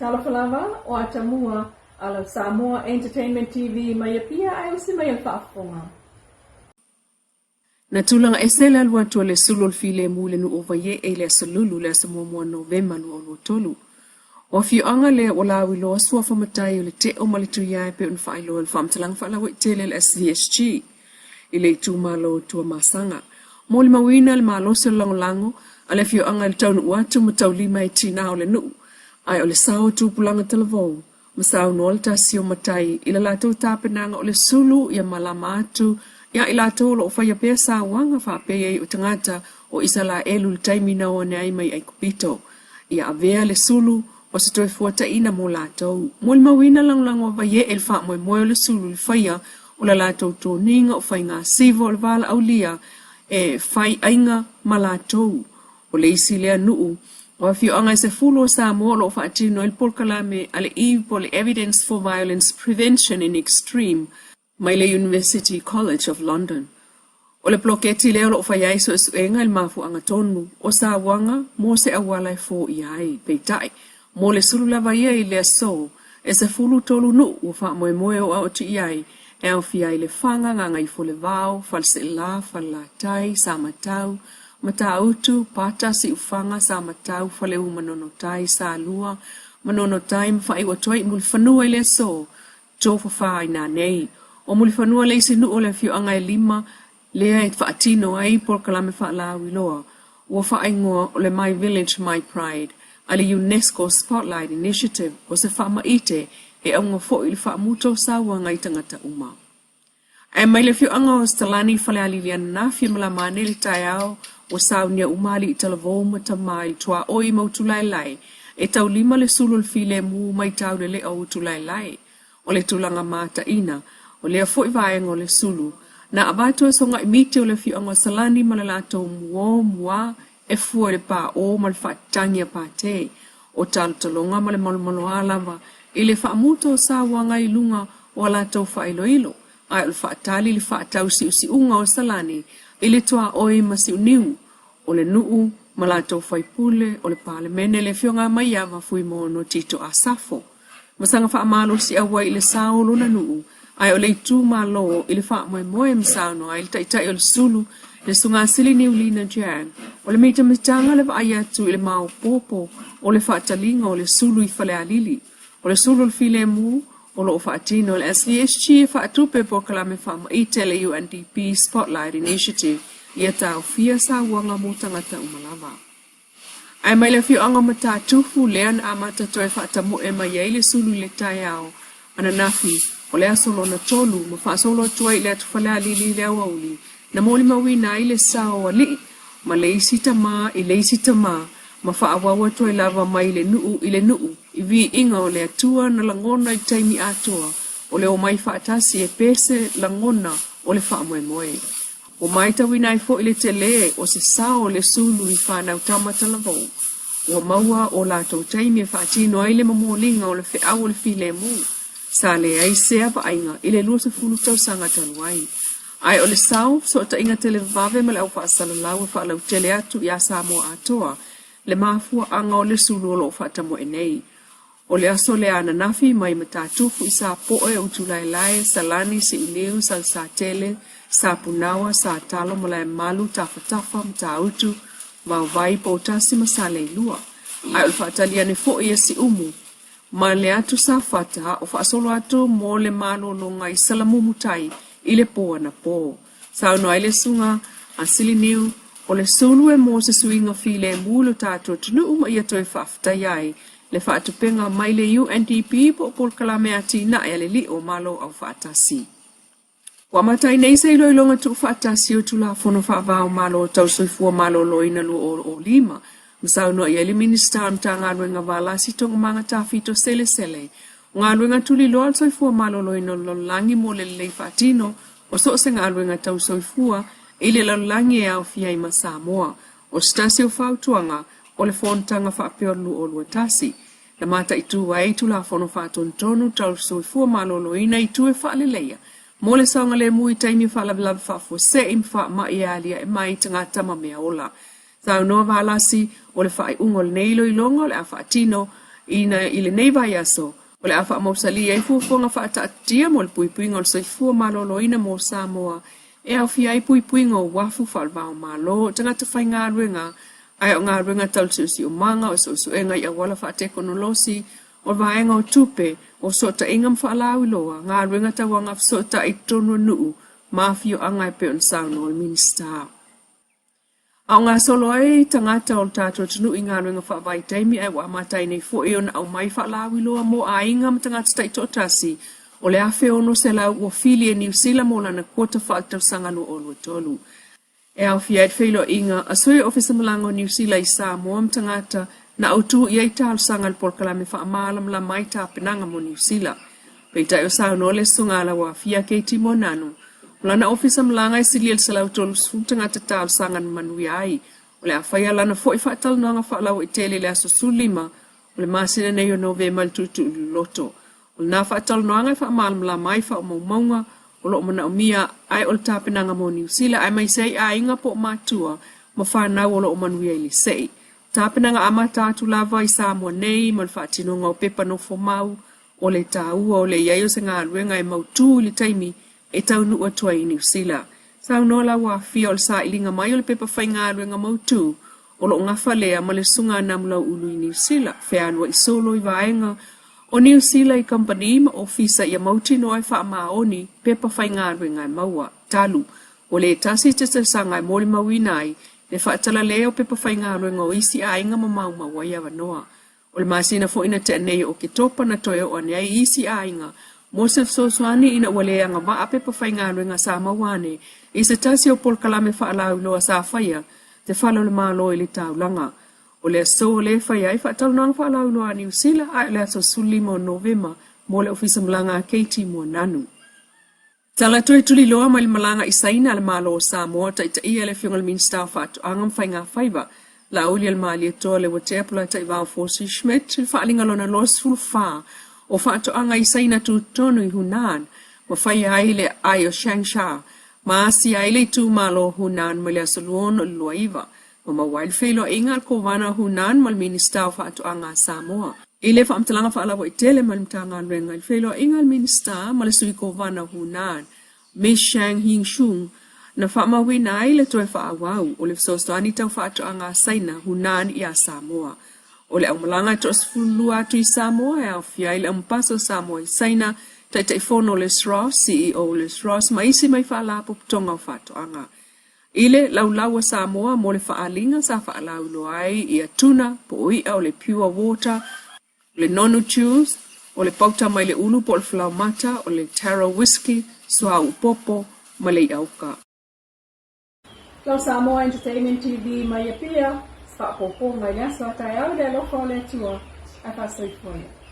Talofa lava, o Atamua a lau Samoa Entertainment TV mai Apia ae usi mai e le faafofoga. Na tulaga ese le alu atu a le sulu o le filemu i le nuu o Vaiee i le Aso Lulu le aso muamua o Novema 2023. O afioaga lea ua lauiloa suafa matai o le Teo ma le Tuiae pei ona faailoa i le faamatalaga faalauaitele a le SVSG i le itumalo o Tuamasaga. Molimauina le malosi o le lagolago a le afioaga i le taunuu atu ma taulima e tinā o le nuu, ae o le sao o tupulaga talavou ma saunoa le tasi o matai i le latou tapenaga o le sulu ia malama atu iā i latou o lo o faia pea sauaga faapei o tagata o Isalaelu i le taimi na o ane ai mai Aikupito. Ia avea le sulu o se toe fuataina mo latou. Molimauina lagolago a Vaiee i le faamoemoe o le sulu i le faia o le latou toniga o faigasiva o le valaaulia e fai aiga ma latou. O le isi lea nuu o afioaga e 10 o Samoa o lo o faatino ai le polokalame a le Eve po o le Evidence for Violence Prevention in Extreme mai le University College of London. O le poloketi lea o lo o fai ai suesuega i le mafuaaga tonu o sauaga mo se auala e foia ai. Peitai, mo le sulu lava ia i le aso, e 13 nuu ua faamoemoe o atu i ai e aofia ai Lefaga, Gagaifolevao, Faleseela, Falelatai, Samatau, Matautu, Pata, Siufaga, Samatau, Faleu, Manonotai, Salua, Manonotai ma faaiu atu ai i Mulifanua i le aso Tofafa ai nanei. O Mulifanua le isi nuu o le afioaga e lima lea e faatino ai polokalame faalauiloa ua faaigoa o le My Village My Pride a le UNESCO Spotlight Initiative o se faamaite e auga foi i le faamuta o sauaga i tagata uma. Ae mai le afioaga o Salani i Falealili ananafi e malama ane i le taeao ua saunia uma alii talavou ma tama i le tuaoi ma Utulaelae e taulima le sulu o le filemu mai taulelea o Utulaelae. O le tulaga mataina o lea foi vaega o le sulu na avatu e sogai miti o le afioaga o Salani ma le latou muo muā e fua i le paō ma le faatagi a Pate o talotaloga ma le malomaloā lava i le faamuta o sauaga i luga o a latou faailoilo, ae o le faatali i le faatau siusiuga o Salani i le tuaoi ma Siuniu o le nuu ma latou faipule o le Palemene le Afioga a Maiava Fuimaono Tito Asafo ma saga faamalosi auai i le sao o lona nuu ae o le itumalo i le faamoemoe ma saunoa ai le Taitai o le Sulu le Susuga Sili Niulina Jiang o le mitamitaga le vaai atu i le maopoopo o le faataliga o le sulu i Falealili. O le sulu o le filemu o lo o faatino e le SVSG e faatupe polokalame faamaite a le UNDP Spotlight Initiative ia taofia sauaga mo tagata uma lava. Ae mai le afioaga o Matatufu lea na amata toe faatamoe mai ai le sulu i le taeao ananafi o le aso lona tolu ma faasolo atu ai i le atu Falealili i le aoauli na molimauina ai le sao o alii ma le isi tama i le isi tama ma faaauau atu ai lava mai le nuu i le nuu i viiga o le Atua na lagona i taimi atoa o le omai faatasi e pese lagona o le faamoemoe. Ua matauina ai foi le tele o se sao o le sulu i fanau tama talavou ua maua o latou taimi e faatino ai le momoliga o le feau o le filemu sa leai sea vaaiga i le 20 tausaga talu ai. Ae o le sao fesootaiga televavave ma le au faasalalau e faalautele atu iā Samoa atoa le mafuaaga o le sulu o lo o faatamoe nei. O le aso lea ananafi mai Matatufu i Sapoe, Utulaelae, Salani, Siuniu, Salesatele, Sapunaoa, Satalo, Malaemalu, Tafatafa, Matautu, Vaovai, Poutasi ma Saleilua. Ae o le faatali ane foi e Siumu ma le atu Safata o faasolo atu mo le malologa i Salamumutai i le po anapo. Saunoa ai le Susuga a Siliniu, o le sulu e mo se suiga filemu i lo tatou atunuu ma ia toe faafetaia ai le faatupega mai le UNDP po o Polokalame Atinae a le Lii o Malo Aufaatasi. Ua amata ai nei se iloiloga tuufaatasi o Tulafono Faava o Malo Tau Soifua Maloloina 2005 ma saunoa i ai le Minisita o le Matagaluega Valasi Togomaga Tafito Selesele o galuega tuliloa o le soifua maloloina o le lalolagi mo le lelei faatino o so o se galuega tau soifua i le lalolagi e aofia ai ma Samoa. O se tasi o fautuaga o le Fonotaga Faapea o le 2021, na mataitu ai Tulafono Faatonutonu Tau Soifua Maloloina i itu e faaleleia mo le saogalemu i taimi o faalavelave faafuasei ma faamai e aliae mai i tagata ma meaola. Saunoa Valasi, o le faaiuga o lenei iloiloga o le a faatino Ina i lenei vaiaso, o le a faamausali ai fuafuaga faataatitia mo le puipuiga o le soifua maloloina mo Samoa e aofia ai puipuiga o uafu faale-va-o-Malo, tagata faigaluega, ae o galuega tau le siosiomaga, o suesuega i auala faatekonolosi, o vaega o tupe, o fesootaiga ma faalauiloa, galuega tau agafesootai i totonu o nuu ma afioaga e pei ona saunoa le Minisita. A o gasolo ai tagata o le tatou atunuu i galuega faavaitaimi ae ua amata ai nei foi ona aumai faalauiloa mo aiga ma tagata taitoatasi o le 1,600 ua fili e Niu Sila mo lana quota faaletausaga 2023. E aofia ai le feiloaiga a sui o Ofisa Malaga o Niu Sila i Samoa ma tagata na autu i ai talosaga i le polokalame faamalamalama ai tapenaga mo Niu Sila. Peitai o saunoa le Susuga a Lauafia Katie Moananu, o lana ofisa malaga e silia i le 130 tagata talosaga na manuia ai. O le a faia lana foi faatalanoaga faalauaitele i le aso 15 o le masina nei o Novema i le Tuutuuloloto. O lena faatalanoaga e faamalamalama ai faamaumauga o lo o manaomia ae o le tapenaga mo Niu Sila aemaise ai aiga po o matua ma fanau o lo o manuia i le sei. Tapenaga amata atu lava i Samoa nei ma le faatinoga o pepa nofomau o le taua o le i ai o se galuega e mautū i le taimi e taunuu atu ai i Niu Sila. Saunoa Lauafia o le sailiga mai o le pepa faigaluega mautū o lo o gafa lea ma le Susuga a Namulau'ulu i Niu Sila, fealua'i solo i vaega o Niu Sila i kamupani ma ofisa ia mautinoa e faamaoni pepa faigaluega e maua. Talu, ua le tasi se tausaga e molimauina ai le faatalalea o pepa faigaluega o isi aiga ma maumau ai avanoa. O le masina foi na tea nei o Oketopa na toe oo ane ai isi aiga mo se fesoasoani ina ua le agavaa pepa faigaluega sa maua ane i se tasi o polokalame faalauiloa sa faia te Fale o le Malo i le taulaga. O le aso lea e faia ai faatalanoaga faalauiloa a Niu Sila ae o le aso 15 o Novema mo le Ofisa Malaga a Katie Moananu. Tala toe tuliloa mai le malaga i Saina a le Malo o Samoa, taitaia le Afioga i le Minisita o Faatoaga ma Faiga Faiva, Laaulialemalietoa Leuatea Polataivao Fosi Schmidt, i le faaaliga lona 24 o faatoaga i Saina tutotonu i Hunan, ma faia ai le aai o Changsha, ma asia ai le itumalo o Hunan mai le aso 26 i le 29, ma maua ai le feiloaiga a le Kovana o Hunan ma le Minisita o Faatoaga a Samoa. I le faamatalaga faalauaitele mai le Matagaluega i le feiloaiga a le Minisita ma le Sui Kovana o Hunan, Miss Shang Yingxun, na faamauina ai le toe faaauau o le fesoasoani tau faatoaga a Saina Hunan iā Samoa. O le aumalaga e toa-12 atu i Samoa e aofia ai le Aumapasa o Samoa i Saina, Taitaifono o le SROS, CEO o le SROS ma isi mai faalapotopotoga o faatoaga. I le laulau a Samoa mo le faaaliga sa faalauiloa ai ia tuna po o i'a o le pure water, o le nonu juice, o le pauta mai le ulu po o le falaomata, o le taro whiskey, suauu popo, ma le i'a uka. Lau Samoa Entertainment TV mai Apia, faapopo mai le aso a taeao i le alofa o le Atua, ae faasoifua ia.